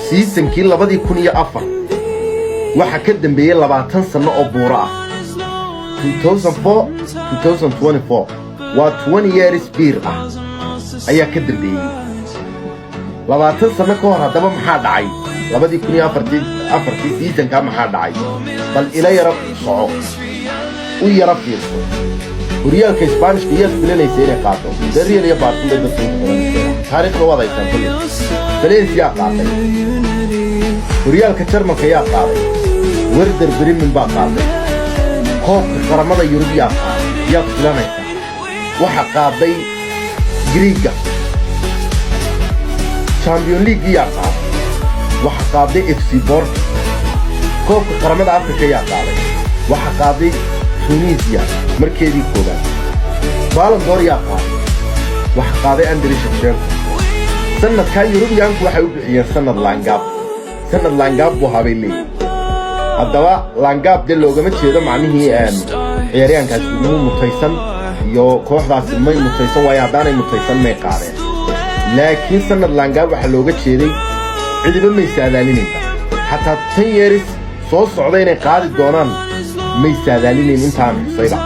Seasonkii 2004 waxaa ka dambeeyey 20 sanno oo buuro ah. 2004, waa 20 years biir ah ayaa ka dambeeyey 20 sanno ka hor. Haddaba maxaa dhacay 2004-tii seasonkaa? Maxaa dhacay? Bal ila yaro soco, u yaro fiirso. Horyaalka Isbaanishka iyaad filanaysa inay qaato? Dee Real iyo Barcelona bay dadka inta badan iskeena. Taariikhda waad haysaan kolley. Valencia qaaday. Horyaalka Jarmalka yaa qaaday? Werder Bremen baa qaaday. Koobka Qaramada Yurub yaa qaaday? Yaad filanaysaa? Waxa qaaday Griiga. Champion League yaa qaaday? Waxa qaaday FC Porto. Koobka Qaramada Afrika yaa qaaday? Waxa qaaday Tunisia markeedii koowaad. Ballon d'Or yaa qaaday? Waxa qaaday Andriy Shevchenko. Sanadkaa Yurubiyaanku waxay u bixiyeen sanad laangaab. Sanad laangaab buu ahaa bay leeyihin. Haddaba laangaab dee loogama jeedo macnihii ciyaaryahankaasi ugu mutaysan iyo kooxdaasi may mutaysan, waayo haddaanay mutaysan may qaadeen. Laakiin sanad laangaab waxaa looga jeeday cidiba may saadaalinayba, xataa 10 years soo socda inay qaadi doonaan may saadaalinayn intaan xusayba.